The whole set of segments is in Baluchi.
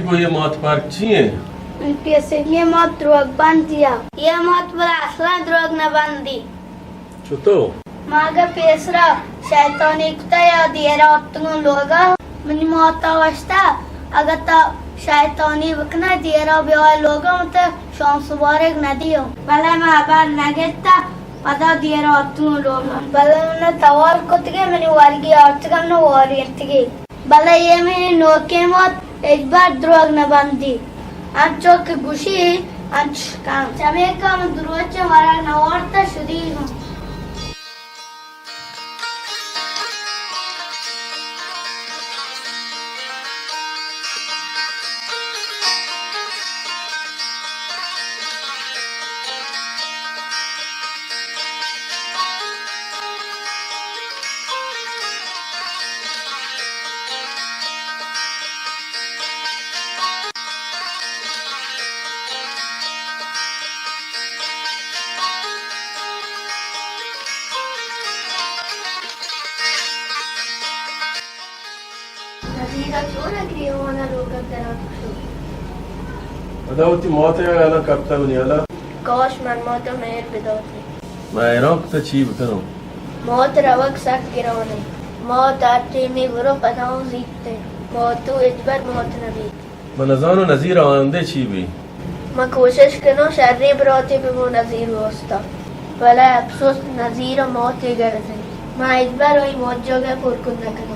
تو یہ موت پارک چی ہیں؟ من پیسری موت دروگ بندی ء۔ یہ موت پر اصلاً دروگ نہ بندی۔ چطور؟ ما اگہ پیسرا شیطانی کتا یا دیرا اتگوں لوگا، منی ماتا وشتا، اگہ تا شیطانی بکنا دیرا بیائے لوگا، من تا شام سبارگ ندیوں۔ بلے ما ابر نگتا، پدا دیرا اتگوں لوگا۔ بلے من توار کتگے، منی ورگی آرتگم نو واری اتگے۔ بلے یہ منی نوکیں مات ہچبر دروگ نہ بندی، انچو کہ گوشی انچش کن۔ چمیکا من دروچ ورگ نہ وارتا شدی ہوں۔ نزیرا چون ء گریوان ء لوگ ء دراتک شت۔ ادا وتی مات ء ہیالاں کپتہ منی ہیالا۔ کاش من مات ء مہر بداتیں۔ من حیران کتہ چی بکنوں۔ مات روگ سک گران انت۔ مات ہر ٹیمی برو پدا اوں زیت انت۔ ماتو ہچبر مات نہ بیت۔ من نزانوں نزیر ء آیندہ چی بی۔ من کوشش کنوں شریں براتے ببوں نزیر واستا، بلے اپسوز نزیر ء مات ء گرز انت۔ من ہچبر آئی مات جاگہ ء پر کت نہ کنوں۔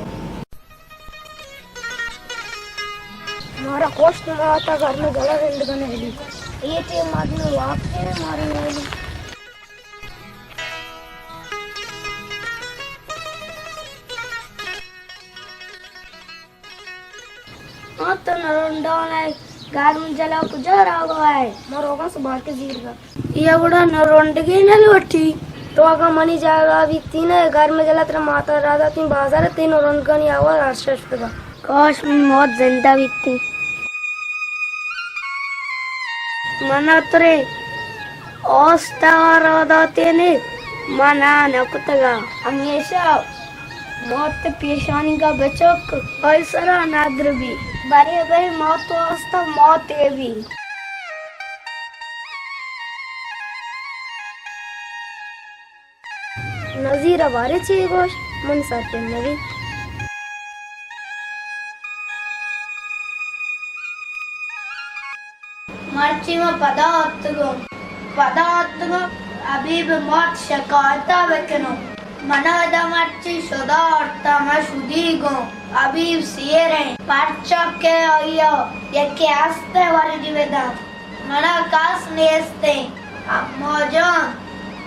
مارا خوش تو ماتا گھر میں گلا رند بنے لی۔ یہ تے مات میں واقعی مارے نہیں لی۔ ہاں، تو نرنڈان ء گرم جلا کجا روگا ئے؟ ما روگاں سبارگ ء زیرگا۔ یا گڑا نرنڈگی نہ لوٹی؟ تو اگاں منی جاگہ بیتی نہ، گرم جلا ترا ماتا را داتی بازار ء، تئی نرنڈگانی آواز ہر ششتگا۔ کاش منی موت زندہ بیتی۔ منا ترے آستا را داتے نے، منا نہ کتگا۔ ہمیشہ موت پیشانیگا بچک، آئی سرا ندر بی۔ برے برے موت واسطہ موت اے بی۔ نزیر ء بارے چے گوش، من سرپد نہ بی۔ مرچی من پدا اتگوں، پدا اتگوں، حبیب مات شکایتا بکنوں۔ منا ادا مرچی شدا آرتا، من شدیگوں۔ حبیب سیر انت، پرچا کہ آئی ء یکے ہست ء ورگی بدنت۔ منا کس نیست انت۔ اما جان،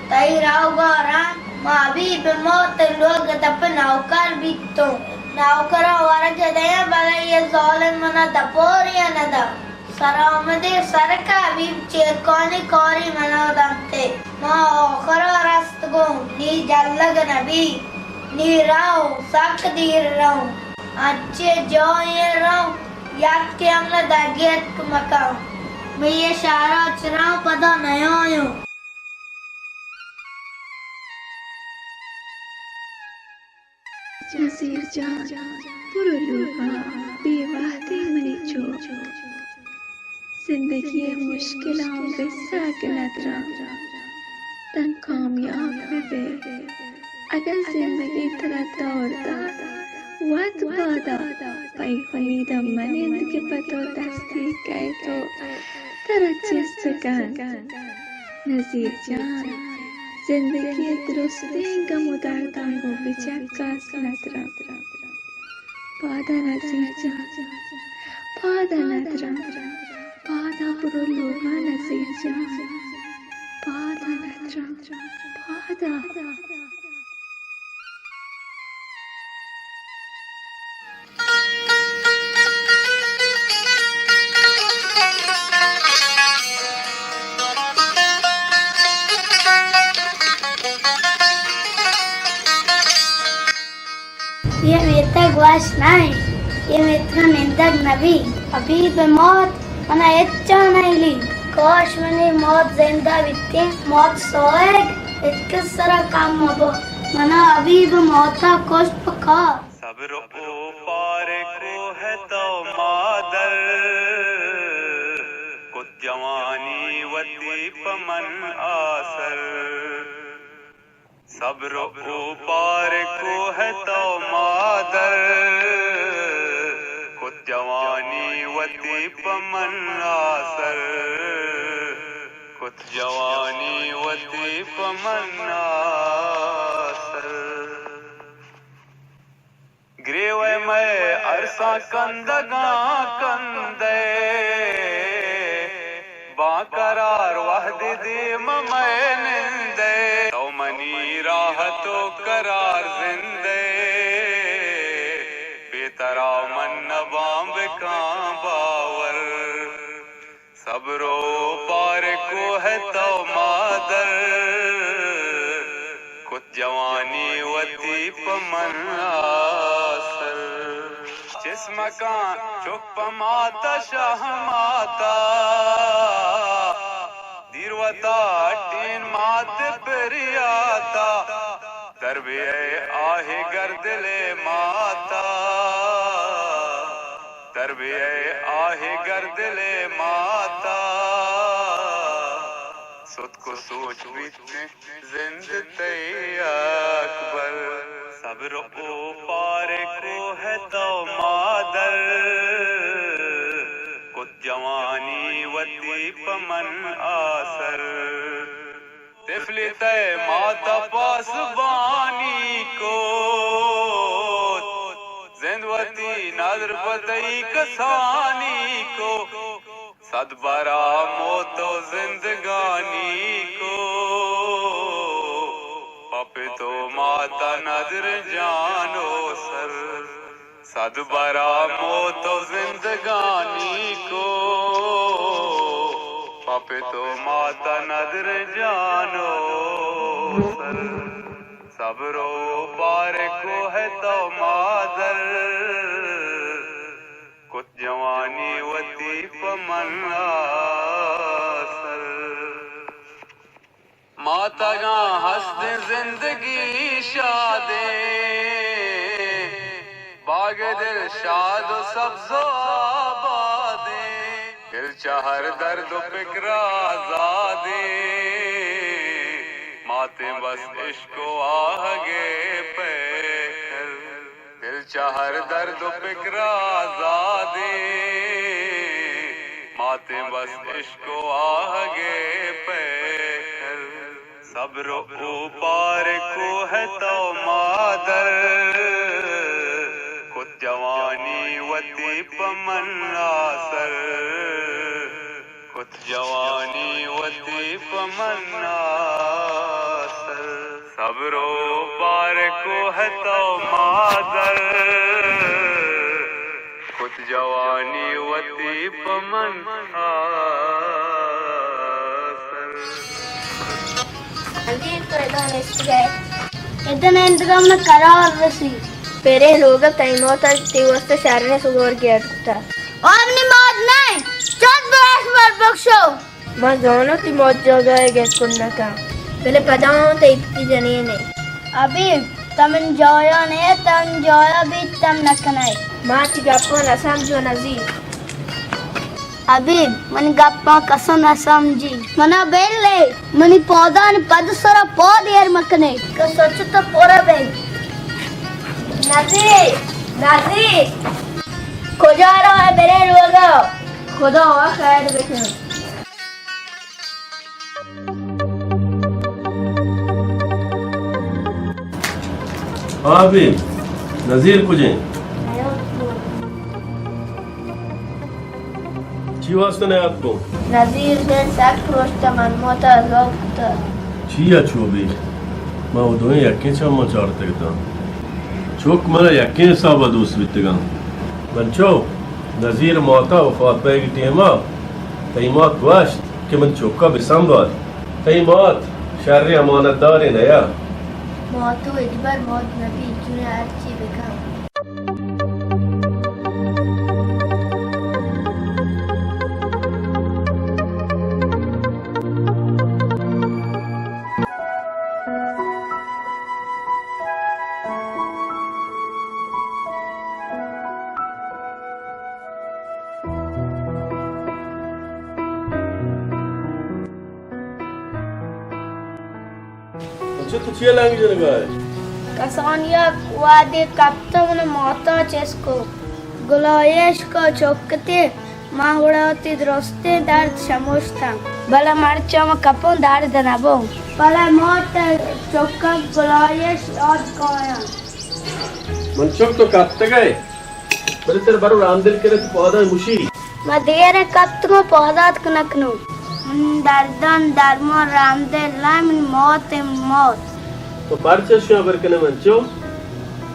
تئی روگا رند، ما حبیب مات لوگ دپ نوکر بیتوں۔ نوکرا ورگ دیاں، بلے یہ ظالم منا دپوریا ندا۔ سرآمدے سرکا حبیب چیرکانی کاری منا دنتے۔ ما آخرا رستگوں، نی جلگ نبی۔ نی رو، سک دیر رو۔ انچے جاہے رو، یکے ہم نہ دگیت مکن۔ بہ یہ شہرا چراں پدا نیایوں۔ نزیر جان، برو لوگا، بے وہدے منی چک۔ زندگی ء مشکلاں بساک ندراں، تن کامیاب بہ بئے۔ اگاں زندگی ترا دور دات، وت بادا، پہ اے امیدا مہ نند کہ پہ تو دستی کئیت و ترا چست کنت۔ نزیر جان، زندگی ء درستیں گم و درداں گوں بچک کس ندراں۔ پادا نزیر جان، پادا ندراں، پادا برو لوگا نزیر جان، پادا ندراں، پادا۔ یہ میتگ وش نہ انت، یہ میتگا نندگ نہ بیت۔ حبیب مات منا ہچا نئیلی۔ کاش منی مات زندہ بیتیں، مات سوہگ ہچکس سرا کم مبو۔ منا حبیب ماتا کشت پہ کار۔ صبر اوپار کوہ تو مادر، پہ من آسر۔ صبر ءُ اوپار کوہ تو مادر، کت جوانی وتی پہ من آسر، کت جوانی وتی پہ من آسر۔ گریوئے مئے ارساں کندگاں کندئے، باں قرار وہدے دیم مئے نندئے۔ تو منی راہ تو قرار زندئے، بے ترا من نباں بکاں باور۔ صبر ءُ پار کوہ تو مادر، کت جوانی وتی پہ من آسر۔ چشمکاں چک پہ ماتا شہ ماتا، دیر وتا ٹین مات پریاتا۔ در بئے آہ گردلے ماتا، در بئے آہ گردلے ماتا۔ ستک ءُ سوچ بیت زند تئی اکبر۔ صبر ءُ پار کوہ تو مادر، کت جوانی وتی پہ من آسر۔ طفلی تئ مات ء پاسبانی کت، زند وتی ندر پہ تئی کسانی کت۔ صد برا موت و زندگانی کت، پہ پت و مات ء ندر جان و سر۔ صد برا موت و زندگانی کت، پہ پت و مات ء ندر جان و سر۔ صبر و پار کوہ تو مادر، کت جوانی وتی پہ من آسر۔ ماتگاں ہستیں زندگی شادیں، باغ دل شاد و سبز و آبادیں۔ دل چہ ہر درد و پکر آزادیں، ماتیں بس عشق و آہگے پیکر۔ دل چہ ہر درد و پکر آزادیں، ماتیں بس عشق و آہگے پیکر۔ صبر و اوپار کوہ تو مادر، کت جوانی وتی پہ من آسر۔ کت جوانی وتی پہ من آسر۔ صبر و پار کوہ تو مادر، کت جوانی وتی پہ من آسر۔ نزیر، تو ادا نشتگ ئے؟ ادا نندگا من قرار رسی۔ پیریں لوگ ء تئی موت ء تئی واسطہ شریں سگور گیٹ کتا۔ او منی موت نہ، چت براش مر بکشو۔ ما زاناں تئی موت جاگہ ء گیٹ کن نہ کن۔ بلے پدا آں تئی پتی جنین ئے۔ حبیب، تہ من جایا نئے، تہ من جایا بیت تم نہ کنئے۔ ما تئی گپاں نہ سمجھاں نزیر۔ حبیب، منی گپاں کسو نہ سمجھی۔ منا بل لے، منی پادانی پد سرا پاد ایر مکنے۔ کہ سچ تو پورا بے۔ نزیر، نزیر۔ کجا رہا ہے میرے لوگا؟ خدا وا خیر بکن۔ ہاں بی، نزیر کجیں؟ چی واسطہ نیاتکو؟ نزیر بن سک پروشتہ من موتا عذاب کتا۔ چیا چو بی؟ ما او دوئیں یکیں چماں چارتگ اتاں۔ چک منا یکیں حسابا دوست بیتگاں۔ من چو نزیر ماتا وفات بئیگی ٹیما تئی مات گوشت کہ من چکا بسنبال۔ تئی مات شریں امانت دارے نیا۔ ماتو ہچبر مات نبی، چونیں ہرچی بکن۔ تو چیا لانگ جنگا ئے؟ کسانیگ وہدے کپت من ماتا چست کو، گلائیش کو چکتے، من گڑا وتی درستیں درد شموشتاں۔ بلے مرچاں من کپوں درد نبوں۔ بلے مات چکگ گلائیش یاد کایاں۔ من چک تو کپتگ ئے۔ بلے ترا برو رامدل کرت پاداں مشی۔ ما دیر کپتگوں پادات کنکنوں۔ من دردان درمان رامدل نہ، من موت موت۔ تو پرچہ شما بر کنے من چو؟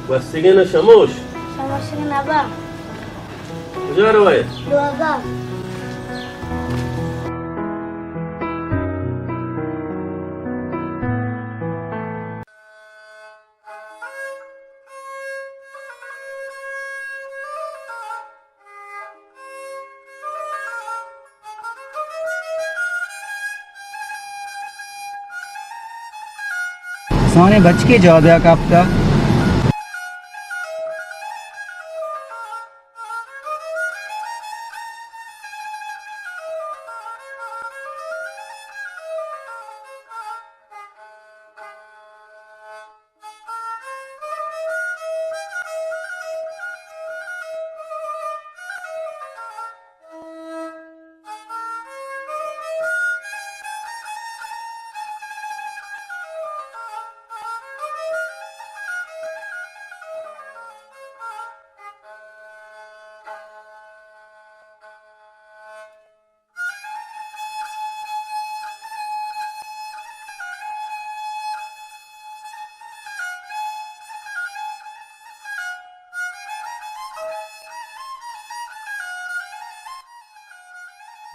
وسگے نہ شموش۔ شموش نبا۔ کجا روئے؟ لوگا۔ کسانیں بچکے جادیا کپتا۔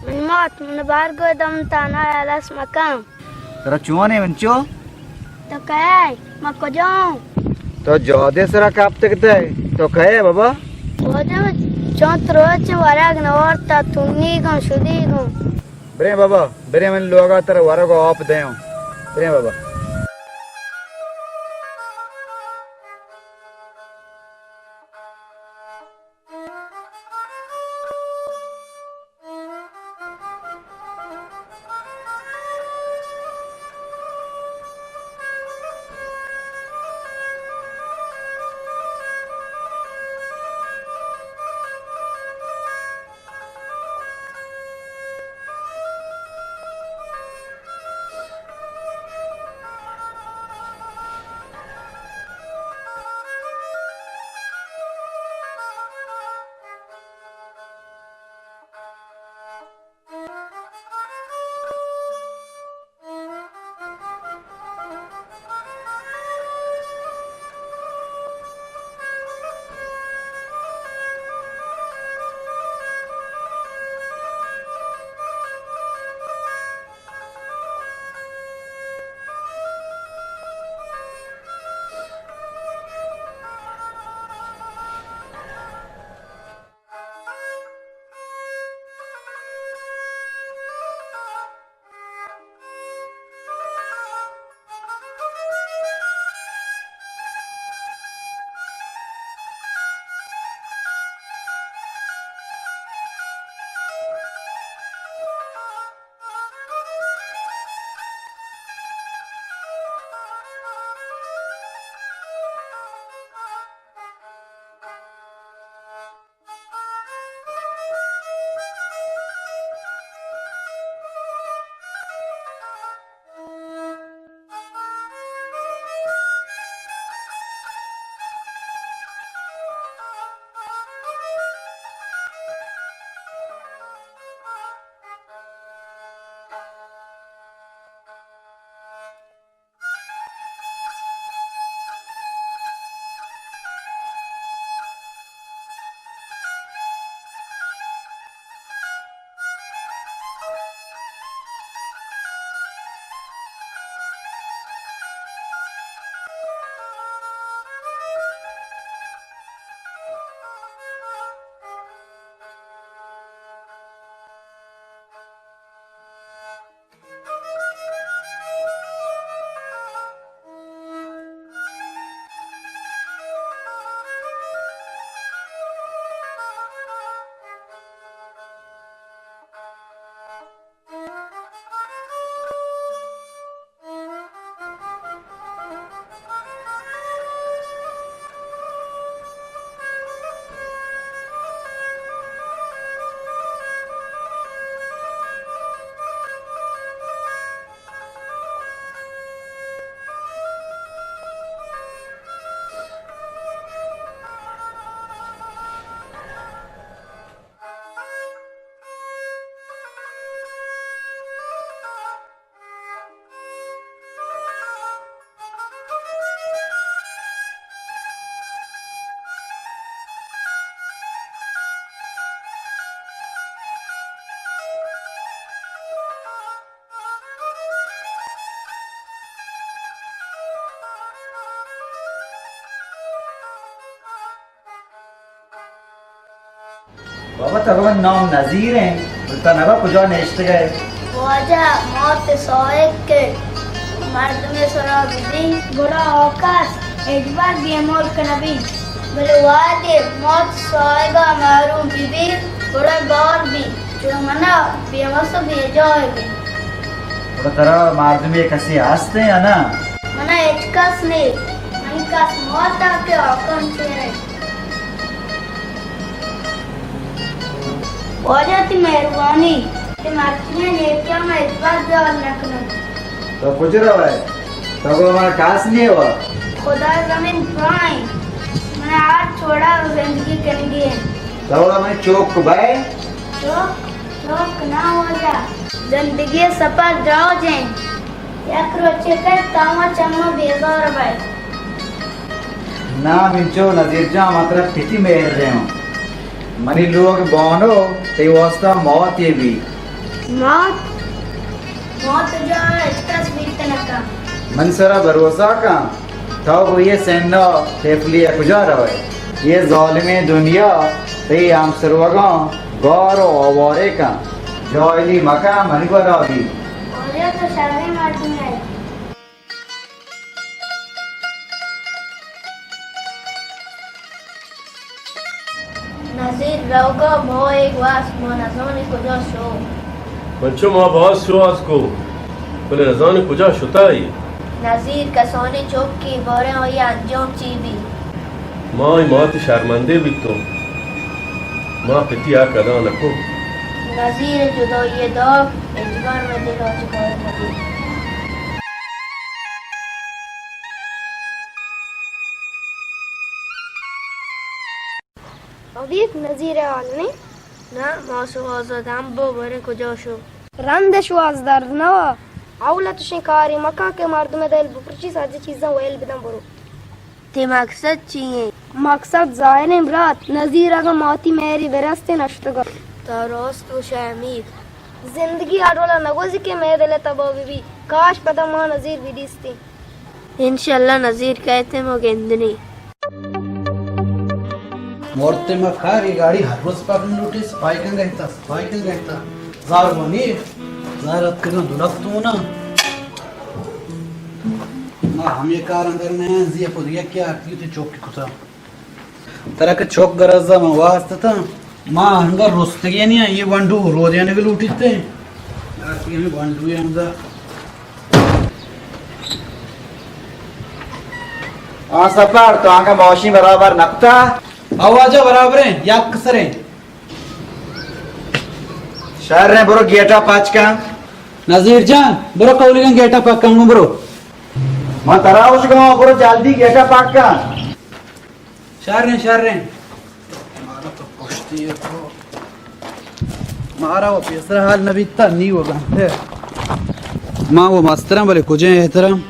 من مات، من بار گو دم تانا الس مکن۔ ترا چونے من چو؟ تو کئے؟ ما کجا اوں؟ تو جادے سرا کپتگ تئے۔ تو کئے بابا؟ واجہ، چنت روچ ورگ نوارتا، تنیگوں شدیگوں۔ بریں بابا، بریں من لوگا ترا ورگ و آپ دیوں۔ بریں بابا۔ بابا، تگو من نام نظیر ایں، بلے تو نبا کجا نشتگ ئے؟ واجہ، موت ساہگ کہ مردمے سرا ببی، گڑا آ کس ہچبر بے ملک نبی، بلے وہدے موت ساہگا محروم ببی، گڑا گار بی، چو منا بے وس و بے جاہ بی۔ گڑا ترا مردمے کسے ہست یا نا؟ منا ہچ کس نے، منی کس موت ء کہ آکن چیرے۔ واجہ تئی مہربانی، تئی مرچیاں نیکیاں ما ہچبر زیات نہ کناں۔ تو کجا روئے؟ تو گوں ما کس نیوا؟ خدا زمین پرائیں، من ہر چوڑا زندگی کنگی ہیں۔ تو گڑا من چوک بئے؟ چوک؟ چوک نہ واجہ۔ زندگی سفر دراج ہیں۔ یک روچے کئیت تاں ما چماں بیزار بئے۔ نا منچو نظیر جان، ما ترا پتی مہر دیاں۔ منی لوگ بانو تئی واسطہ موتے بی۔ موت؟ موت جا ہچ کس بیت نہ کن۔ من سرا بھروسہ کن، تو گوں اے سنڈا پیپلی ء کجا روئے؟ اے ظالمیں دنیا تئی ہمسروگاں گار و آوارے کن۔ جاہلی مکن، منی گورا بی۔ واجہ تو شریں مردمے ئے۔ نزیر روگا ماہے گوست، ما نزانیں کجا شو۔ من چو ما باز شوہاز کو، بلے نزانیں کجا شتائی۔ نزیر کسانیں چکے، باریں آئی انجام چی بی؟ ما آئی ماتی شرمندے بیتوں، ما پتی حق ادا نکو۔ نزیر جدائی داغ ہچبر مئے دلا چہ گار مبی۔ ابیت نزیر حال نے؟ نہ، ما شوہاز دم بو، بریں کجا شو؟ رند شوہاز درد نوا۔ اولا تشیں کاری مکن کہ مردم دل بپرچی، سجہ چیزاں ویل بدن برو۔ تئی مقصد چی ایں؟ مقصد ظاہریں برات، نزیر اگاں ماتی مہری برستیں نشتگا۔ تو راست گوشئے امیر۔ زندگی ہر ولا نگوزی کہ مئے دل تباہ بی بی۔ کاش پدا ما نزیر بدیستیں۔ انشاءاللہ نزیر کئیت ما گندنی۔ مرتے ما کاری گاڑی ہر روز پاک لوٹے، سپائی کن گئیتا، سپائی کن گئیتا۔ زار وانی، زار اتکگاں دو لکھ تونا۔ ما ہمے کار اندر نہ زی پدی یک آرتی تے چوک کتا۔ ترا کہ چوک گرزا من واسطتا، ما انگا رستگی نیا، یہ ونڈو رو دینے لوٹیتے۔ آرتی ہمیں ونڈو اندر۔ آ سپر، تو آنگا ماشین برابر نکتا؟ آ واجہ برابر ہیں، یک سریں۔ شر ہیں، برو گیٹا پچ کن۔ نذیر جان، برو کولیگن گیٹا پچ کن، برو۔ من ترا وش گاؤں، برو جلدی گیٹا پچ کن۔ شریں، شریں۔ مارا تو پشتی تو۔ مارا وہ پیسر حال نبیتا نی وہ گنتے۔ ما وہ مسترم بلے کجے احترام۔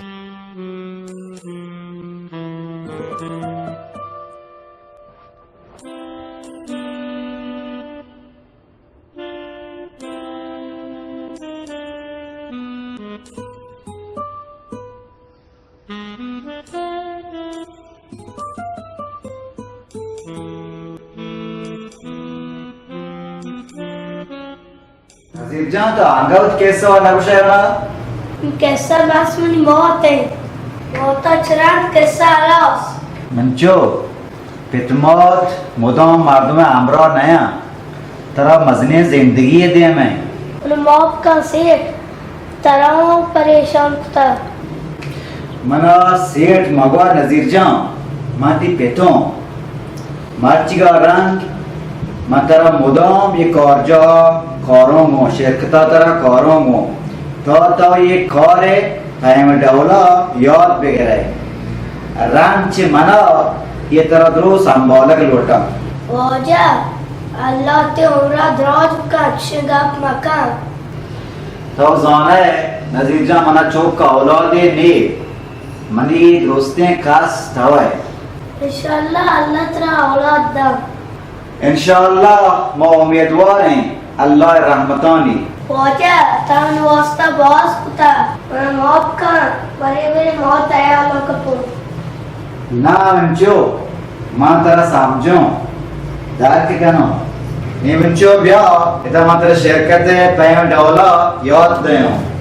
نذیر جان، تو انگا وت کسہ ء نہ گوشئے نا؟ کسہ بس منی موت انت۔ موت ء چہ رند کسہ ہلاس۔ من چو پت مات مدام مردم ء ہمراہ نیاں۔ ترا مزنیں زندگی ء دیم ء۔ من معاف کن سیٹھ، ترا ہوں پریشان کتا۔ منا سیٹھ مگوا نذیر جان، من تی پتوں۔ مرچیگا رند من ترا مدام یہ کارجاہ کاروں گوں، شرکتا ترا کاروں گوں، تا تو یہ کار ء پیم ڈولا یاد بگرئے۔ رند چہ منا یہ ترا درو سنبھالگ لوٹاں۔ واجہ، اللہ تے عمرہ دراج بکن، چشیں گپ مکن۔ تو زانئے نذیر جان، منا چوک اولادے نے، منی درستیں کس توئے۔ انشاءاللہ اللہ ترا اولاد دنت۔ انشاءاللہ ما امیدوار ایں اللہ ء رحمتانی۔ واجہ، ترا منی واسطہ باز کتا، منا معاف کن، برے برے ما تیار نہ کپوں۔ نا انچو، ما ترا سمجھوں، درک کنوں۔ نیمنچو بیا، ادا ما ترا شرکت ءِ پیم ڈولا یات دیاں۔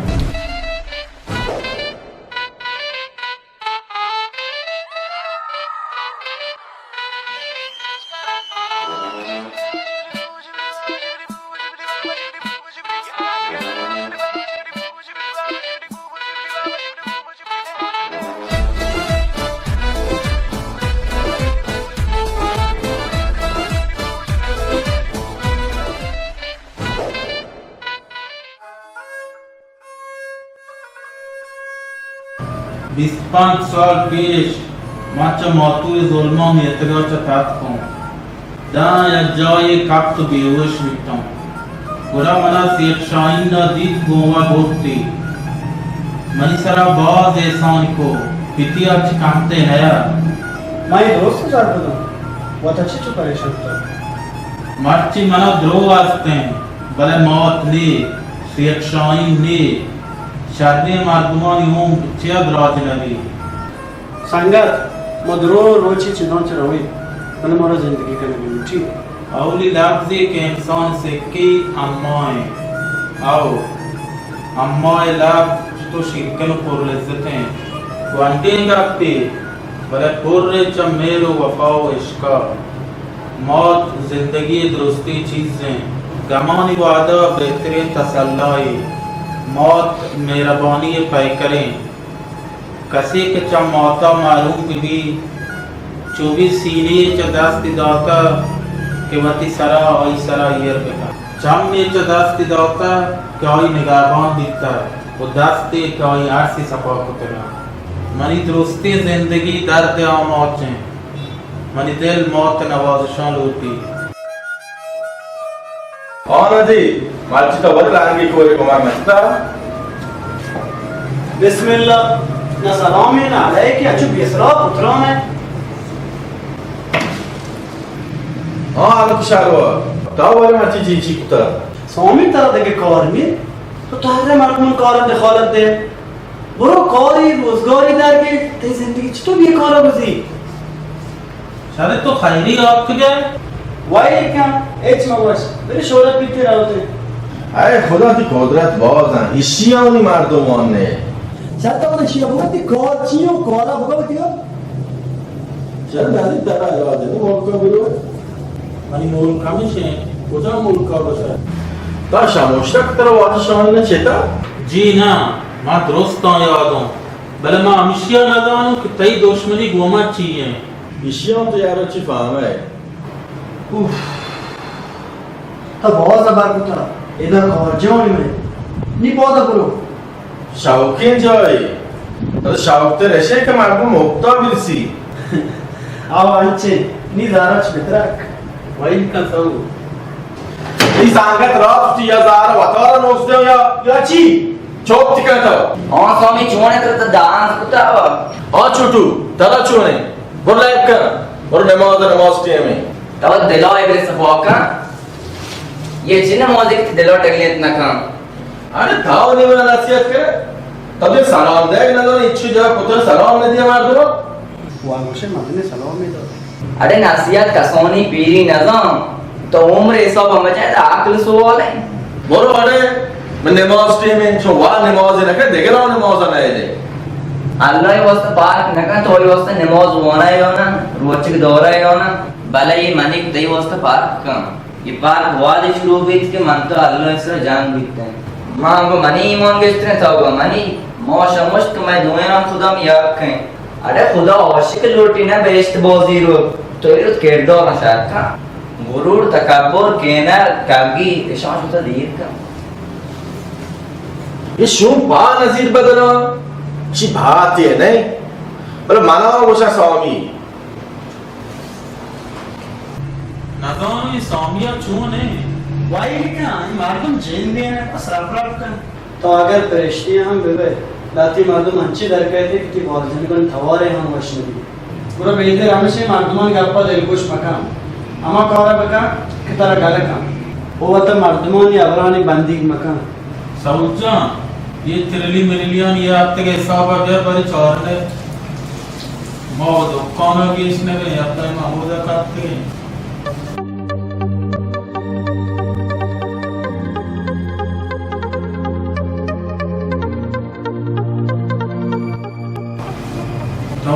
بیست پنچ سال پیش من چہ ماتو ءِ زلماں میتگ ءَ چہ تتکاں۔ داں یک جاہے کپت ءُ بیہوش بیتاں۔ گڑا منا سیٹھ شاہین ءَ دیت، گوں وا برتی۔ منی سرا باز احسان کو، پتی ہرچ کنتے نیا۔ من اے درست زر بداں، وت چہ چو پریشان تو؟ مرچی منا دروہ ہستیں، بلے موت نے، سیٹھ شاہین نے، شریں مردمانی عمر چیا دراج نبی۔ سنگت، ما درو روچی چداں چہ رویں، بلے مارا زندگی کنگی لوٹی۔ اولی لبزے کہ انسان سکی اما ایں۔ او اما ءِ لبز چتو شیرکن ءُ پر لذت ایں۔ گونڈیں گپے، بلے پر چہ مہر ءُ وفا ءُ عشقا۔ موت زندگی ءِ درستیں چیز ایں۔ گمانی وہدا بہتریں تسلائے۔ موت مہربانی ءِ پیکریں۔ کسے کہ چہ موت ءَ محروم بہ بیت، چو بی سینے ءَ چہ دست داتہ کہ وتی سرا آئی سرا ایر بہ کنت۔ چمے چہ دست داتہ کہ آئی نگہبان بیتہ ءُ دستے کہ آئی ارسی سپا کتگ۔ منی درستیں زندگی درد ءِ آماچ اِنت۔ منی دل موت ءِ نوازشاں لوٹی۔ آ ندی، مرچی تو وت رنگی کورے کمک نہ کتا۔ بسم اللہ، نہ سلامے نہ علیکے، اچو بے سرا پتران ہے۔ ہاں، حالت شاروا، تو ولی مرچی چی چی کتا؟ سامی ترا دگہ کار نیست، تو تہرے مردمان کارا دخالت دے۔ برو کاری روزگاری در گیش، تئی زندگی چطور بیکارا گزی؟ شرے تو خیری آتکگے؟ وای کن، ہچ مگوش، بری شہرت بیتی روتے۔ اے خدا، تی قدرت باز ہیں، اشیانی مردمان نے۔ چتا من اشیا بگو، تی کار چی ہو، کارا بگو بتیا۔ چند ہزی ترا علاج ہے، ملکا برو۔ منی ملک ہمیش ہیں، کجا ملکا بشر؟ تا شموشتک ترا واجہ شاہین چیتا؟ جی نا، ما درستاں یادوں، بلے ما ہمشیا نزانوں کہ تئی دشمنی گوما چی ہیں۔ ایشی ہم تو یارو چی فہم ہے؟ اوف۔ تو باز ہبر کتا، ادا کار جانی میں۔ نی پادا برو۔ شوقیں جاہے۔ تو شوق تے رشے کہ مردم مپتا برسی۔ او انچے، نی زارا چ بترک۔ ویل کن سو۔ ای سانگت رات تی یا زار وتارا نوز دے یا، یا چی؟ چوپ تکن تو۔ ہاں سامی، چونے تر تا دانس کتا ہوا۔ ہاں چھوٹو، ترا چونے؟ برو لیب کن، برو نماز، نماز ٹیم ہے۔ تو دلا ابر صفا کن۔ یہ چی نمازی کہ دلا ٹگلیت نہ کن؟ اڑے تو نی منا نصیحت کرے۔ تو دے سلام دے نہ دو، اچھو جا پتر سلام نہ دیا مردم۔ وا گوشے مردم سلام نہ دو۔ اڑے نصیحت کسانی پیری نزان، تو عمر حساب مجد عقل سوال ہے۔ برو اڑے، من نماز ٹیم انچو وا نماز نہ کن، دگران نماز نہ دے۔ اللہ واسطہ پارک نہ کن، تو واسطہ نماز وانا یا نا، روچک دورا یا نا، بلے یہ منی تئی واسطہ پارک کن۔ یہ پارک وہدے شروع بیت کہ من تو اللہ سر جنگ بیتیں۔ ما گو منی ایمان گشتریں، تو گو منی۔ ما شمشت کہ میں دوئیناں خدا میں یک ہیں۔ اڑے خدا عاشق لوٹی نہ بہشت بازی رو، تو ایرت کردار نہ شاید کن۔ غرور، تکبر، کینہ، کلگی، اشان شتا دیر کن۔ یہ شوم با نظیر بدنا، چی بات یہ نہیں۔ بلے منا گوشا سامی۔ نزانوں اے سامیا چون انت؟ وای بکن، اے مردم جندے انت، پس رپ رپ کن۔ تو اگر پرشتیاں ہم ببئے، لہتے مردم انچیں در کئیت کہ تئی بال جنگانی توارے ہم وش نبیت۔ گڑا بہتر ہمیش انت مردمانی گپا دلگوش مکن، ہما کارا بکن کہ ترا گل کن، و وتا مردمانی ہبرانی بندیگ مکن۔ سعود جان، یہ ترلی مرلیانی یہ ہفتگ حسابا بیار، بلے چارنے۔ ما و دکانا گیش نبیں، یک ٹائم ہمودا کپتگیں۔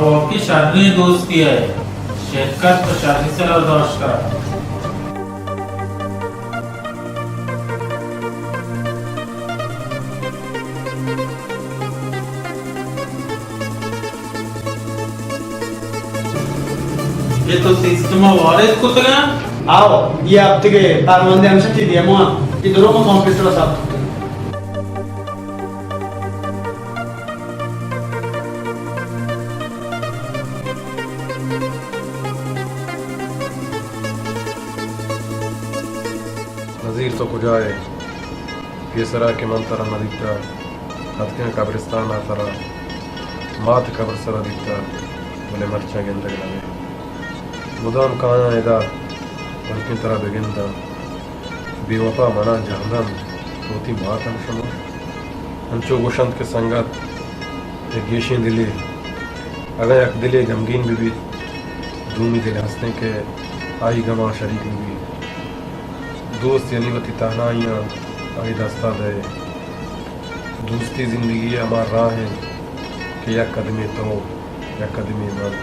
توکی شریں دوستی ء شرکت پہ شری سرا داشتہ۔ اے تو سسٹم ء وارد کتگ انت؟ آو، اے ہفتگ ء پروندہ ہمیش تی دیما انت کہ درو ما کمپیوٹر ء ثبت کتگ۔ نزیر، تو کجا ئے؟ پیسرا کہ من ترا نہ دیتہ، اتکاں قبرستان ء ترا مات قبر سرا دیتہ، بلے مرچاں گندگ نہ بئے۔ مدام کایاں ادا، بلکیں ترا بگنداں۔ بے وپا منا جہل انت، تو وتی مات ہم شموش۔ انچو گوشنت کہ سنگت یک گیشیں دلے، اگاں یک دلے گمگین بہ بیت، دومی دل ہستیں کہ آئی گماں شریک بہ بیت۔ دوست یعنی وتی تہنائیاں آئی دستا دئے۔ دوستی زندگی ء ہما راہ انت کہ یک قدمے تو، یک قدمے من۔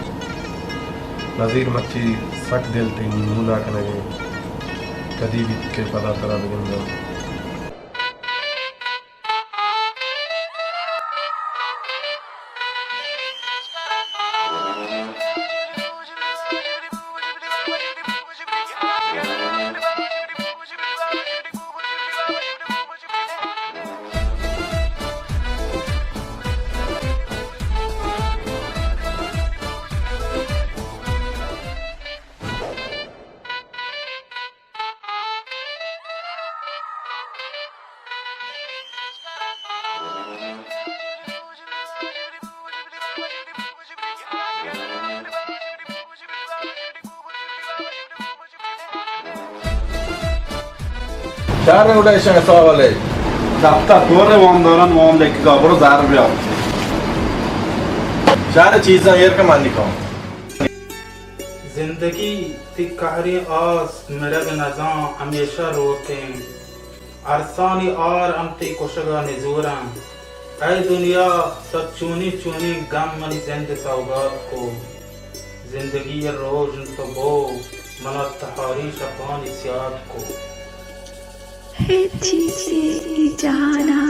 نزیر، مرچی سک دل تئی نیمون ء کنگ ء انت۔ کدی بیت کہ پدا ترا بگنداں۔ چار گڈا ایشاں حساب لے۔ دفتر دور وام دوران وام لیکگا، برو زر بیا۔ چار چیزاں ایر کہ من نکاں۔ زندگی تئی قہریں آس مرگ نزاں، ہمیشہ روکیں۔ ارسانی آر ہم تئی کشگا نزوراں۔ اے دنیا، تو چونیں چونیں گم منی زند سوگات کو۔ زندگی ء روژن تو بو، منا تہاری شپانی سیاد کو۔ ہچ چیزے اے جہانا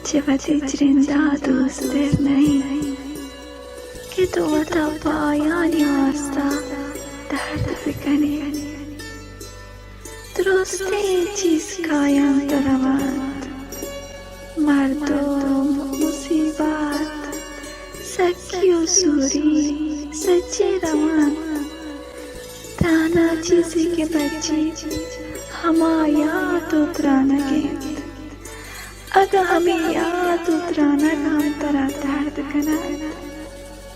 چہ وتی جندا دوستر نہ انت کہ تو وتا پہ آیانی واستا درد بکنے۔ درستیں چیز کاینت و رونت، مردم، مصیبت، سکی و سوری، سجے رونت۔ تہنا چیزے کہ بچیت، ہما یات و ترانگ انت۔ اگاں ہمے یات و ترانگ ہم ترا درد کننت،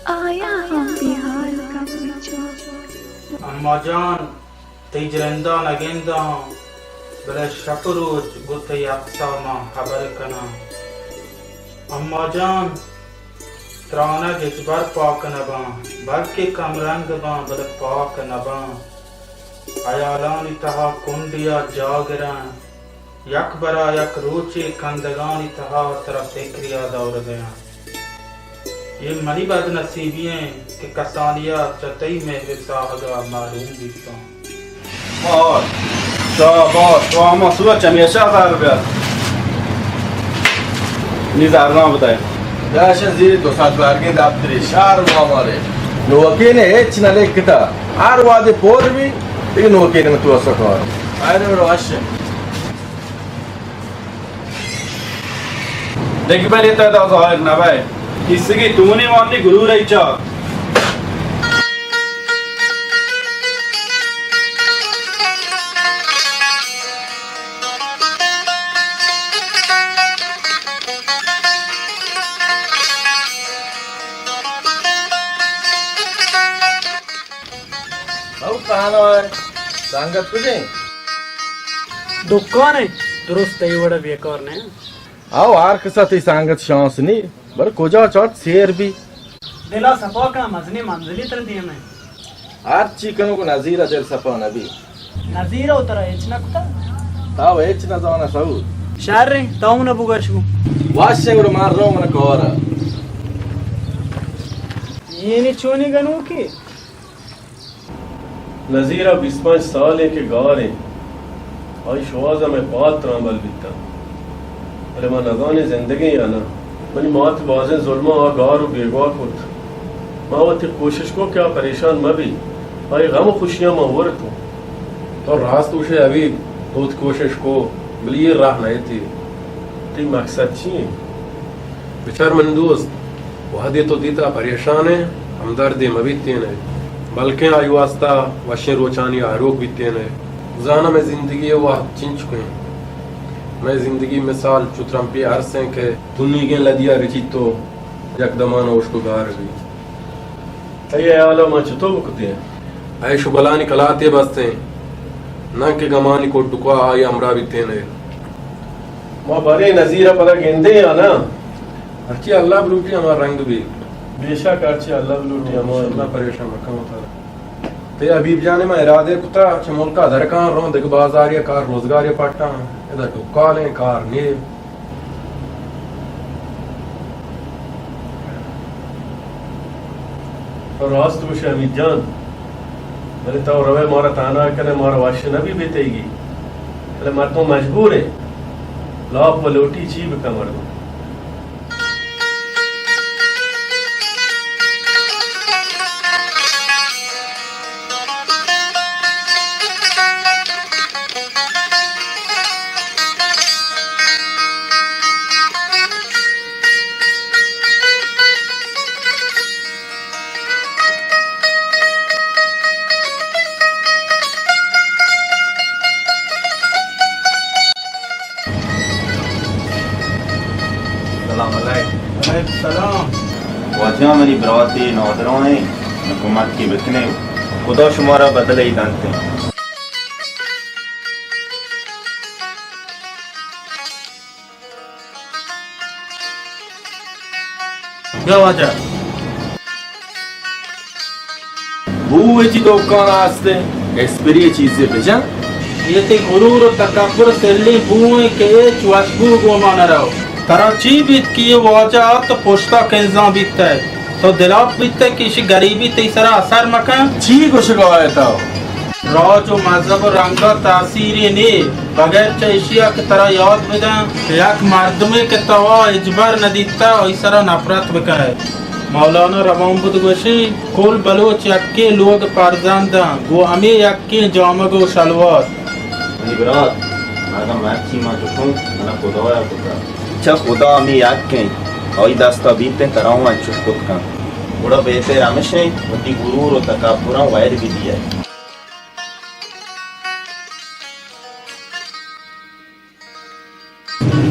آیاں ہم بے ہال کن بچو۔ اما جان، تئی جرندا نہ گنداں، بلے شپ و روچ گوں تئی اپسا من ہبر کناں۔ اما جان، ترانگ ہچبر پاک نہ باں، بلکیں کم رنگ باں، بلے پاک نہ باں۔ ہیالانی تہا کنڈے ء جاگراں، یک برا یک روچے کندگانی تہا ترا فکرے ء دورگ ء آں۔ اے منی بدنصیبی انت کہ کسانی ء چہ تئی مہر ء ساہگ ء محروم بیتاں۔ ماہور، شاباش، تو ہما سوچ ہمیشہ زر بیار۔ نی زرناں بدئے۔ داشن زیر دو سد برگیں دپتری شہر ما مارے۔ نوکین ہچ نہ لکھتا۔ ہر وہدے پور بی، دگہ نوکین من تو سکار۔ آئے رو وش۔ دگہ برے تہ دا ظاہر نہ بئے۔ کیسگی تونی وانی گلور ای چا۔ او کانو ہے، سنگت کجیں؟ دکان ہے، درست تئی وڑا بیکار نہ۔ او ہر کسا تئی سنگت شانس نی، بلے کجا چارت سیر بی۔ دلا صفا کن، مزنی منزلی تر دیم ہے۔ ہر چی کنو کو نظیر دل صفا نبی۔ نظیر او ترا ہچ نہ کتا؟ تاو ہچ نہ زانا سعود۔ شر ہے، تاو نہ بگش گو۔ واش ہے گڑا مار رو من کارا۔ یعنی چونی گنوکی؟ نزیر ءَ بیست پنچ سال ایں کہ گار ایں۔ آئی شوہاز ءَ مئے پاد ترامبل بیتگ۔ بلے ما نزانیں زندگ ایں یا نہ۔ منی مات بازیں ظلماں آ گار و بیگواہ کت۔ ما وتی کوشش کو کہ آ پریشان مہ بی۔ آئی غم و خوشیاں ما ورتوں۔ تو راست گوشے حبیب، تو وت کوشش کو، بلے اے راہ نہ اتی۔ تئی مقصد چی ایں؟ بچار منی دوست، وہدے تو دیتا پریشان ایں، ہمدردے مہ بیتین ئے، بلکیں آئی واسطہ وشیں روچانی آروک بیتین ئے۔ زاناں مئے زندگی ءِ وہد چنچکیں۔ مئے زندگی مثال چو ترمپی ارس ایں کہ تنیگیں لدی ءَ رچیت تو یک دمان ءَ ہشک و گار بیت۔ تئی ہیال ءَ ما چتو بکتیں؟ عیش و گلانی کلاتے بستیں، ناں کہ گمانی کڈکا آئی ہمراہ بیتین ئے۔ ما بریں نزیر ءَ پدا گندیں یا نہ؟ ہرچی اللہ بلوٹی ہما رنگ بی۔ بے شک ہرچی اللہ بلوٹی ہما رنگ بی۔ اللہ پریشان مکن وتا۔ تئی حبیب جان، ما ارادہ کتا چہ ملک ءَ درکاں روں، دگہ بازاری ءَ کار روزگاری پٹاں، ادا ڈکالیں کار نی۔ تو راست گوشے حمید جان، بلے تو روئے مارا تہنا کنے، مارا وش نہ بی بے تئیگی۔ بلے مردم مجبور ایں، لاپ و لوٹی چی بکن مردم۔ سلام علیک۔ وعلیکم سلام۔ واجہ منی براتے نادراہ ایں، من کمک کے بکنے، خدا شمارا بدلے دنت۔ بیا واجہ۔ بو اچی دکان آستے، اسپری چیزے بجن۔ یہ تی غرور و تکبر سلیں بوئیں کہ اچ وشبو گوما نہ رو۔ ترا چی بیت کہ یہ واجہ آت تو پشتا کنزاں بیتہ؟ تو دلاپ بیتہ کہ اشی گریبی تئی سرا اثر مکن؟ چی گوشگا ئے تو؟ راج و مذہب و رنگا تاثیرے نے، بغیر چہ اشیا کہ ترا یاد بدن کہ یک مردمے کہ تو آ ہچبر ندیتہ، آئی سرا نفرت بکنئے۔ مولانا روان بود گوشیں، کل بلوچ یکیں لوگ فرزنداں، گوں ہمے یکیں جامگ و شلوار۔ منی برات، اگاں مرچی من چشوں، منا خدایا کتا۔ چہ خدا ہمے یک انت، آئی دستا بیت انت، ترا ہم انچش کت کنت۔ گڑا بہتر ہمش انت، وتی غرور و تکبراں ویل بدیئے۔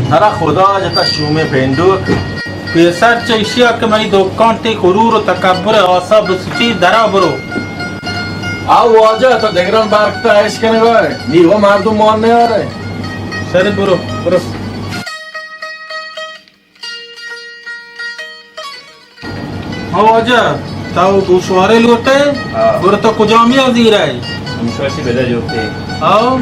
ترا خدا جتا شومیں پینڈوک۔ پیسر چہ ایشیا کہ منی دکان تئی غرور و تکبر آسا بسچی، درا برو۔ آ واجہ، تو دگران بارکتا عیش کنگا ئے، نی وہ مردم مان نیارے۔ سر برو، برو۔ ہاں واجہ، تو گوشوارے لوٹے؟ ہاں۔ گڑا تو کجامی ءَ زیرئے؟ ہمشو چی بدے جوتے۔ ہاں۔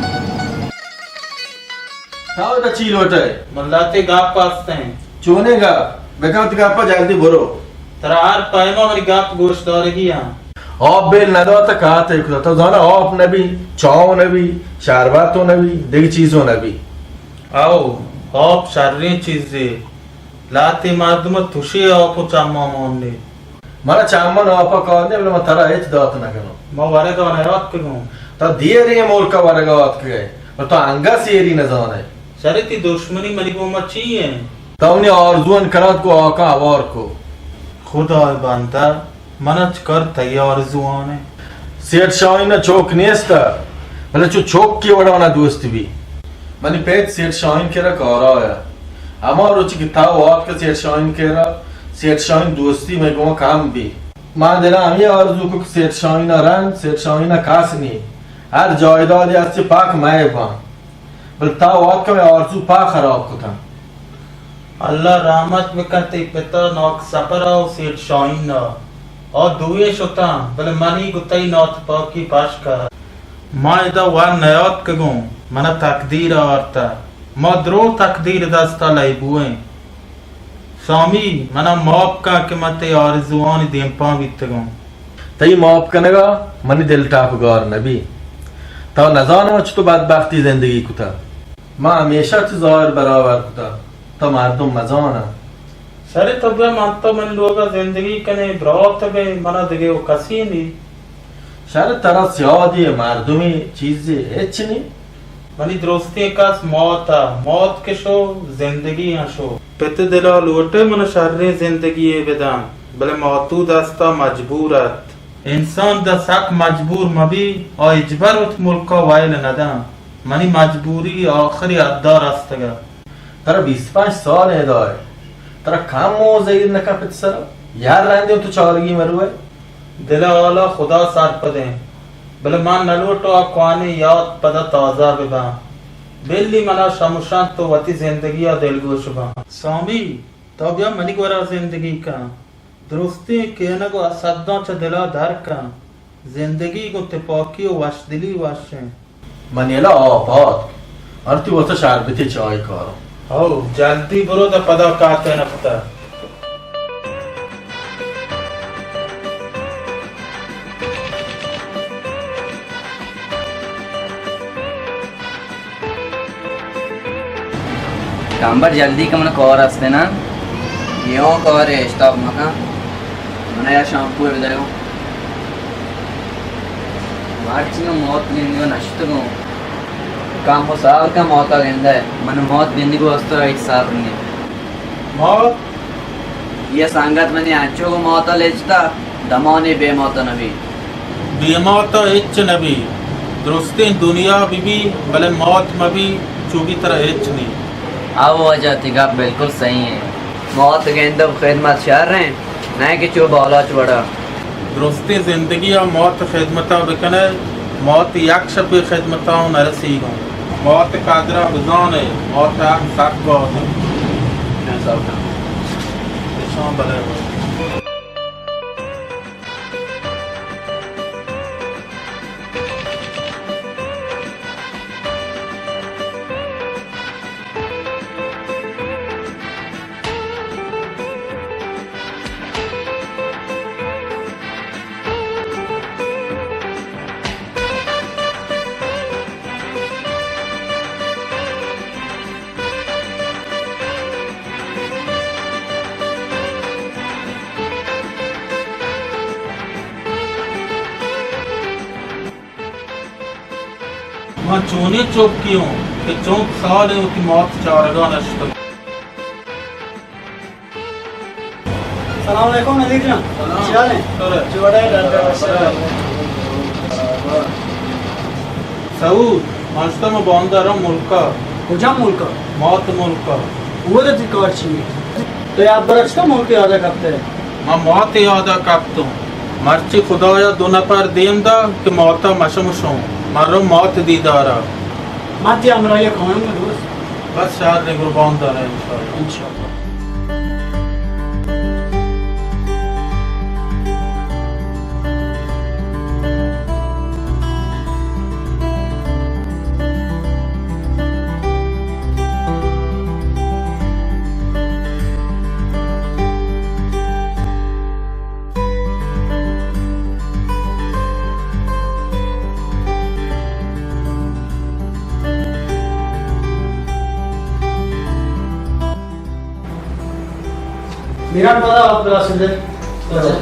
تو ادا چی لوٹے؟ من لاتے گپ استیں۔ چونے گپ؟ بکن وتی گپا جلدی برو۔ ترا ہر پیما منی گپ گوش دارگی ہاں۔ آپ بیل نداتا کاتے کتا۔ تو زانا آپ نبی، چاو نبی، شربتو نبی، دگہ چیزو نبی۔ او، آپ شریں چیزے۔ لہتے مردم تشے آپ و چماں مانے۔ منا چماں آپا کار نے، بلے من ترا ہچ دات نہ کنوں۔ ما ورگا نیاتکگوں۔ تو دیریں ملکا ورگا آتکگئے، بلے تو انگا سیری نزانے۔ شرے تی دشمنی منی گوما چی ایں؟ تو منی آرزوان کرات کو آکا ہوار کو۔ خدائے بندہ، من اچ کر تئی آرزوان ایں۔ سیٹھ شاہین ءَ چوک نیست، بلے چو چوک کے وڑا منا دوست بی۔ منی پت سیٹھ شاہین کرا کارا آیا۔ ہما روچی کہ تو آتک سیٹھ شاہین کرا، سیٹھ شاہین دوستی مئے گوما کم بی۔ ما دلا ہمے آرزو کو کہ سیٹھ شاہین ءَ رند، سیٹھ شاہین ءَ کس نی۔ ہر جائیدادی ہستی پاک مئے باں۔ بلے تو آتکا مئے آرزو پا خراب کتاں۔ اللہ رحمت بکن تئی پتا ناک سپرا و سیٹھ شاہینا۔ آ دوئیں شتاں، بلے منی گوں تئی ناتپاکی پشکا۔ ما ادا ور نیاتکگوں، منا تقدیر آورتا۔ ما درو تقدیر دستا لیبویں۔ سامی، منا ماپ کن کہ من تئی آرزوانی دیمپان بیتگاں۔ تئی ماپ کنگا منی دل ٹاپ گار نبی۔ تو نزاناں چتو بدبختی زندگی کتا۔ ما ہمیشہ چہ ظاہر برابر کتا۔ تو مردم مزاناں۔ شرے تو بیا من تو منی لوگا زندگی کنے، برات بے، منا دگہ و کسی نی۔ شر ترا سیادی مردمی چیزی ہچ نی۔ منی درستیں کس موت ء، موت کہ شو، زندگی ہم شو۔ پت دلا لوٹے من شریں زندگی یے بداں، بلے ماتو دستا مجبور ات۔ انسان داں سک مجبور مبی، آ ہچبر وت ملکا ویل نداں۔ منی مجبوری آخری حدا رستگا۔ ترا بیست پنچ سال ادا ہے، ترا کم و زہیر نہ کپت سرا، یار رندے تو چارگی مروے۔ دل حالا خدا سرپدیں، بلے من نلوٹو آ کوانی یات پدا تازہ بباں۔ بلی منا شمشان تو وتی زندگی آ دلگوش باں۔ سامی، تو بیا منی گورا زندگی کن۔ درستیں کینگ و سداں چہ دلا در کن۔ زندگی گوں تپاکی و وشدلی وش انت۔ من یلا آپ آتک۔ ہر تو وتا شربتی چائے کارم۔ ہو، جلدی برو دا پدا کاتے نکتا۔ کمبر جلدی کہ من کار است نا۔ یہ ہوں کار ہے، اشتاپ مکن۔ من یا شامپو بدروں۔ مرچی من موت گندگا نشتگوں۔ کم و سال کا موتا گندے۔ من موت گندگی واسطہ ہیچ صبر نہیں۔ موت؟ یہ سنگت منی انچو کو موتا لچتا، دمانی بے موتا نبی۔ بے موت ء ہچ نہ بی۔ درستیں دنیا بہ بی، بلے موت مہ بی، چو بی ترا ہچ نی۔ او واجہ، تئی گپ بالکل صحیح ہے۔ موت گندگ خدمت شر ہیں، نہ کہ چو بالاچ وڑا۔ درستیں زندگی ء موت خدمت ء بکنے، موت یک شپے خدمت ء نہ رسیگوں۔ موت قدر ء بزانے، موت ء حق سک باز انت۔ نشان بلے۔ من چونیں چکے اوں کہ چنت سال ء وتی مات چارگا نشتگ۔ سلام علیکم نذیر جان۔ سلام۔ چی حال ہے؟ شکر ہے۔ چی وڑا ہے؟ ڈاکٹر اشرف۔ سعود، من شتم باندارا ملکا۔ کجا ملکا؟ مات ملکا۔ وہ تو کار چی ہے؟ تو یاد برچتا ملک یاد کرتے؟ من مات یاد ء کپتوں۔ مرچی خدایا دو نفر دیم دا کہ مات ء مشم شوں۔ من رو مات دیدار ء۔ من تئی ہمراہی ء کاینوں دوست۔ بس شر، قربان داریں انشاءاللہ۔ انشاءاللہ۔ میران، پدا آپ گلاس دے۔ اچھا۔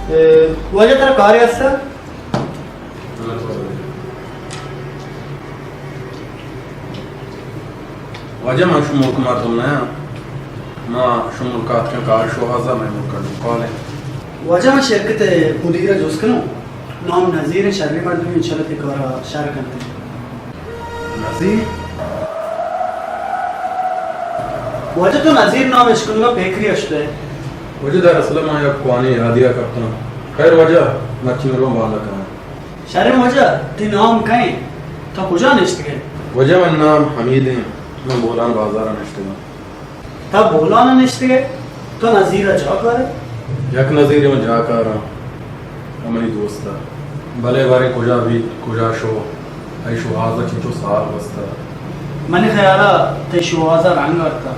اے، واجہ ترا کارے است؟ واجہ من شمئے ملک ء مردم نہ آں۔ ما شمئے ملک ء آتکیں کار شوہاز ء، مئے ملک ء ڈکال انت۔ واجہ من شرکت ء مدیر ء جست کنوں، نام نذیر انت، شریں مردمے، انشاءاللہ تئی کار ء شر کنت۔ نذیر؟ واجہ تو نذیر نام اشکنگا پیکری ء شتئے؟ واجہ دراصل ما یک کوہنیں یادے ء کپتاں۔ خیر واجہ، مرچی من رواں باندا کناں۔ شریں واجہ، تئی نام کئے انت؟ تو کجا نشتگ ئے؟ واجہ منی نام حمید انت، من بولان بازار ء نشتگاں۔ تو بولان ء نشتگ ئے؟ تو نذیر ء جاہ کار ئے؟ یک نذیرے من جاہ کار آں، آ منی دوست ء۔ بلے باریں کجا بیت، کجا شو، آئی شوہاز ء چنچو سال گوستہ۔ منی خیال ء تئی شوہاز ء رنگ آرتہ۔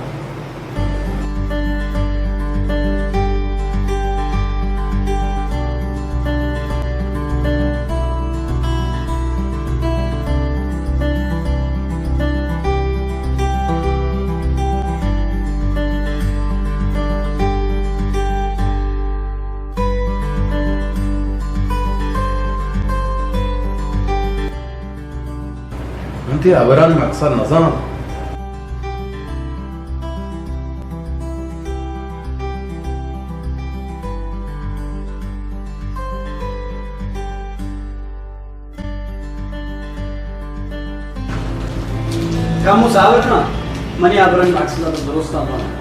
تئی ہبرانی مقصد نزان۔ کمو ساوت کن، منی ہبرانی مقصد تو درست نزان۔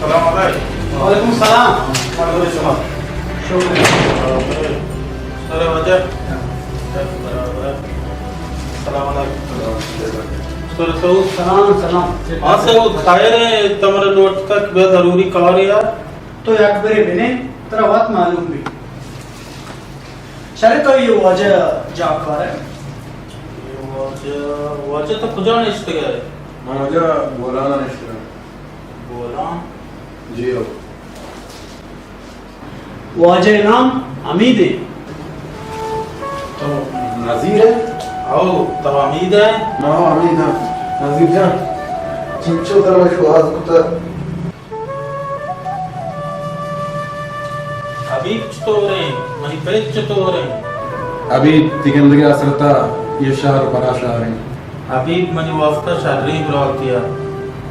سلام علیکم۔ وعلیکم السلام۔ وعلیکم السلام۔ شکر۔ ارے واجہ۔ سلام علیکم۔ سر سعود۔ سلام، سلام۔ ہاں سعود، خیر ہے، تمہارا لوٹ تک بے ضروری کار ہے یار۔ تو یک برے بنے، ترا وت معلوم بی۔ شرے تو یہ واجہ جاکار ہے؟ یہ واجہ، واجہ تو کجا نشتگ ہے؟ من واجہ بولانا نشتگ۔ بولان؟ جی ہو۔ واجہ نام حمید ہے۔ تو نذیر ہے؟ او، تو حمید ہے؟ ما حمید ہاں۔ نذیر جان، چنچو ترا شوہاز کتا؟ حبیب چطور ہیں؟ منی پت چطور ہیں؟ حبیب، تئی گندگ ءِ حسرت ءَ یہ شہر پرا شہر ہیں۔ حبیب منی واسطہ شریں براتے ءَ۔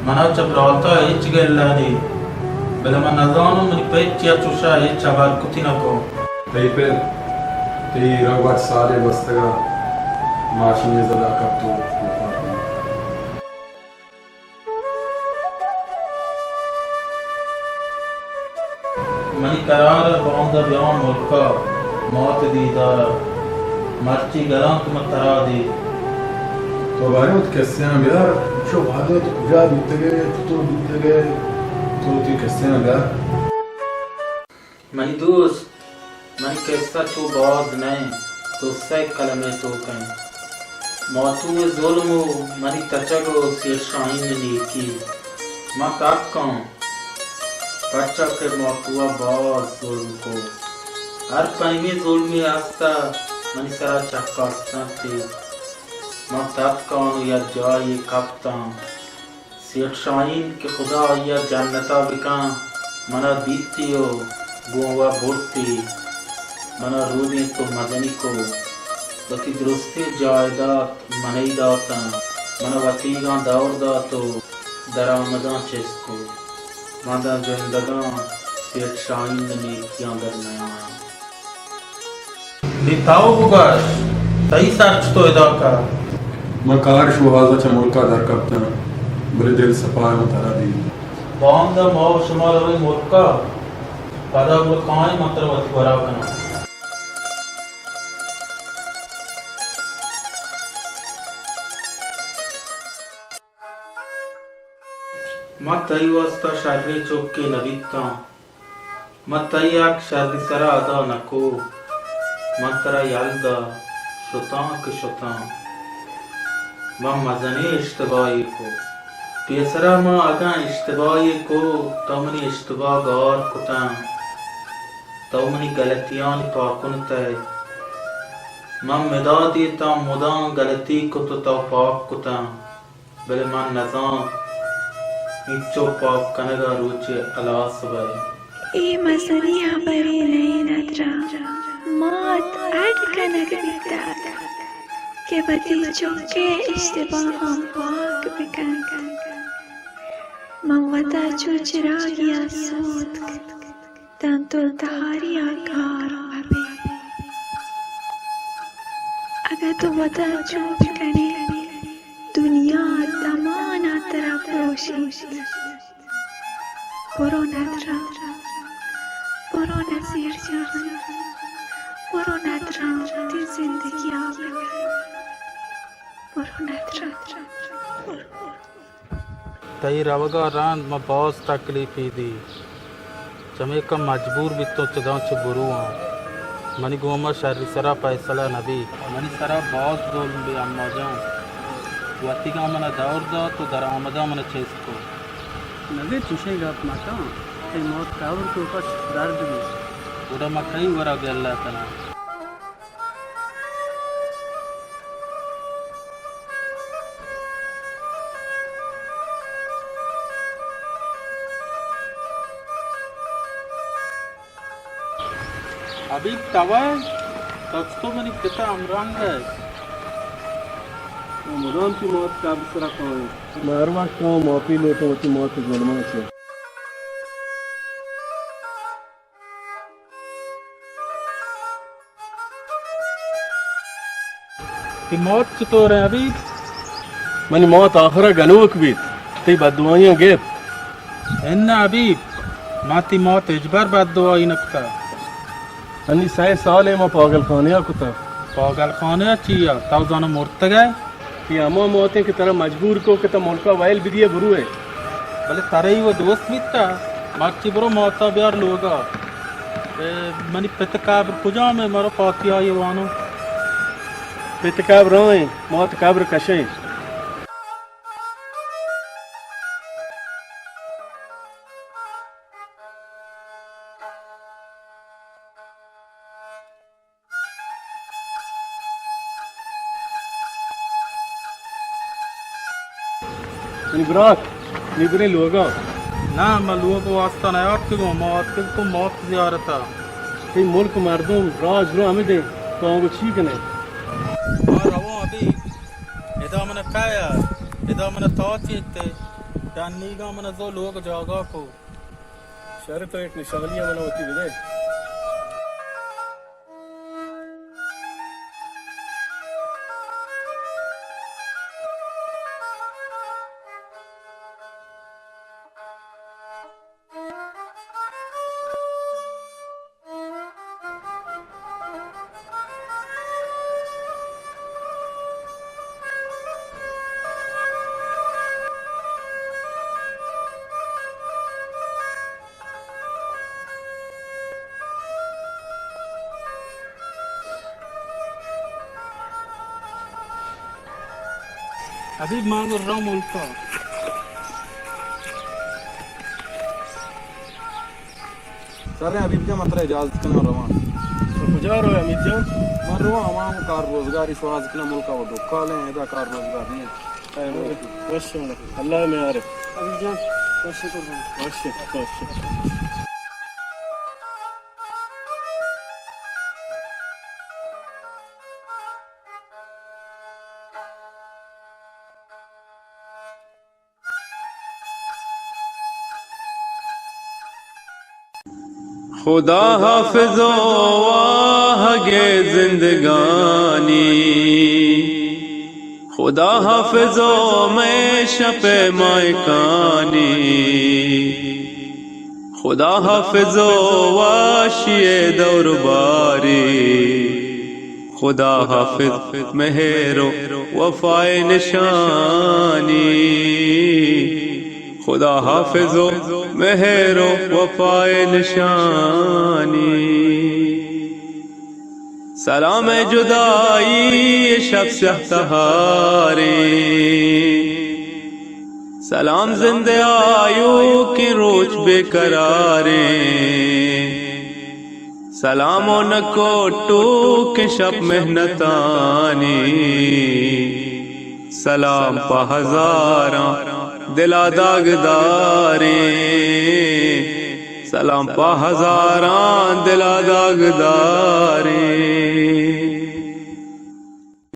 منا چہ برات ءَ ہچ گلہ نی، بلے من نزانوں منی پت چیا چوشا ہچ ہبر کتی نہ کو۔ تئی پت، تئی روگ ءَ سالے بستگ ءَ ماشینے زد ءَ کپت ءُ وفات انت۔ منی قرار ءَ باندا بیاں ملک ءَ مات دیدار ءَ، مرچی گلاں کہ من ترا دیت۔ تو باریں وت کسیاں بیار، چو باریں تو کجا بیتگ ئے، چطور بیتگ ئے، تو وتی کسیاں بیار۔ منی دوست، منی قصہ چو باز نہ انت، دو سئے کلمہ ءِ توک ءَ انت۔ ماتو ءِ ظلم ءُ منی تچگ ءُ سیٹھ شاہین ءِ نیکی۔ من تپک آں، پرچا کہ ماتو ءَ باز ظلم کو۔ ہر پیمیں ظلمے است ءَ منی سرا چکاستنت۔ من تپک آں ءُ یک جاہے کپت آں۔ سیٹھ شاہین کہ خدا آئی ءَ جنت ءَ بکن، من ءَ دیتی ءُ گوں وَ برتی۔ من ءَ رودینت ءُ مزنی کو۔ وتی درستیں جائیداد من ءَ داتاں۔ من ءَ وتیگاں دور دات ءُ درآمداں چست کو۔ من داں زندگاں، سیٹھ شاہین ءِ نیکیاں در نیایاں۔ نی تو بگش، تئی سر چتو ادا کپت؟ من کار شوہاز ءَ چہ ملک ءَ در کپتاں، بلے دل سپا ءَ من ترا دیت۔ باندا ما ءُ شما رویں ملک ءَ، پدا گڑا کائیں من ترا وتی گورا کناں۔ من تئی واستا شریں چکے نہ بیتاں۔ من تئی حق شری سرا ادا نہ کو۔ من ترا یل دات، شتاں کہ شتاں۔ من مزنیں اشتباہے کو۔ پیسرا من اگاں اشتباہے کو، تو منی اشتباہ گار کتاں۔ تو منی گلتیانی پاکنت ئے۔ من مدادے تاں مدام گلتی کت ءُ تو پاک کتاں۔ بلے من نزانت، اینچو پاک کنگ ءَ روچے ہلاس بئے۔ اے مزنیں ہبرے نہ انت ندرہ۔ مات اڈ کنگ بیتگ کہ وتی چک ءِ اشتباہاں پاک بکنت۔ من وت ءَ چو چراگے ءَ سوتک۔ تاں تو تہاری ءَ گار مہ بئے۔ اگاں تو وت ءَ چو بکنئے، دنیا دمان ءَ ترا پروشیت۔ برو ندرہ، برو نصیر جان، برو ندرہ، وتی زندگی ءَ بکن۔ برو ندرہ۔ تئی روگ ءَ رند من باز تکلیپے دی۔ چمیکا مجبور بیتوں چداں چہ برواں۔ منی گوما شری سرا فیصلہ نہ بیت۔ منی سرا باز ظلم بی اما جان۔ وتیگاں منا دور دات و درآمداں منا چست کو۔ نزیر چوشیں گپ مکن، تئی موت قبر توکا درد بی۔ گڑا ما کئی گورا گلہ کناں؟ حبیب، تو ئے؟ تو چتو منی پت ءِ ہمرنگ ئے؟ ما مدام تئی موت ءِ قبر ءِ سرا کائیں۔ ما ہر وقت کائیں، معافی لوٹیں وتی موت ءِ ظلماں چہ۔ تئی موت چطور ایں حبیب؟ منی موت آخر ءَ گنوک بیت، تئی بددعائیاں گپت۔ اناں حبیب، ما تئی موت ءَ ہچبر بددعائی نہ کتہ۔ انی سئے سالے ما پاگل خانہ ءَ کتہ۔ پاگل خانہ ءَ چیا؟ تو زاناں مرتگ ئے؟ اے ہما موت ایں کہ ترا مجبور کو کہ تو ملک ءَ ویل بدیئے بروئے۔ بلے ترا اے وَ دوست بیتہ؟ مرچی برو موت ءَ بیار لوگ ءَ۔ اے منی پت ءِ قبر کجام ایں؟ مرو فاتحہ ءَ وانو۔ پت ءِ قبر آ ایں، موت ءِ قبر کش ایں۔ منی برات، نی بریں لوگاں۔ نہ، ما لوگ ءِ واسطہ نیاتکگوں، ما آتکگ تو موت زیارت ءَ۔ تئی ملک ءِ مردم راج رو ہمے دیں، تو آنگو چی کنے؟ ما روان ابھی، ادا من کایا، ادا من تاچ ایتے، ڈنیگا من زو لوگ جاگا کو۔ شر، تو یک نشانی ءَ من ءَ وتی بدے۔ حبیب، ما برو ملکا۔ شریں حبیب جان، من ترا اجازت کناں، رواں۔ تو کجا روئے حمید جان؟ من رواں، ہما ہم کار روزگاری شوہاز کناں، ملکا و ڈکالیں، ادا کار روزگار نہیں۔ اے، وش، اللہ میارے۔ حبیب جان، وش، قربان۔ وش، وش۔ خدا حافظ و واہگ زندگانی، خدا حافظ و مئے شپ مائکانی، خدا حافظ و واشی دور باری، خدا حافظ مہر و وفائے نشانی، خدا حافظ و مہر و وفائے نشانی۔ سلام جدائی شپ سیاہ تہاریں، سلام زند آیوکیں روچ بے قراریں۔ سلام و نکو ٹوکیں شپ محنتانی، سلام پہ ہزاراں دلا داگداریں، سلام پہ ہزاراں دلا داگداریں۔